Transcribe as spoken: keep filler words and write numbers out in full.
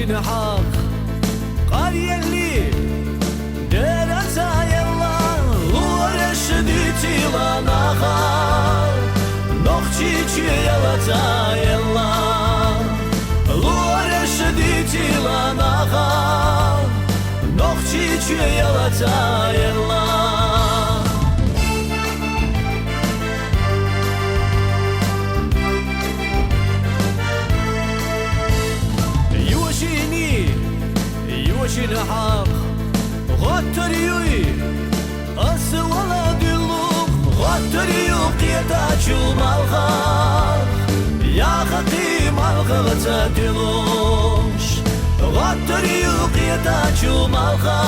Хьакъ къаръелли, дерацаелла, лугӀреш дитила наха, нохчичи ялацаелла, лугӀреш дитила наха, нохчичи ялацаелла. Юшини, юшин хьакъ, гъоттар юй, ас вала дилух, гъоттар ю къетачу малха, яхати малха ца дилуш, гъоттар ю къетачу малха.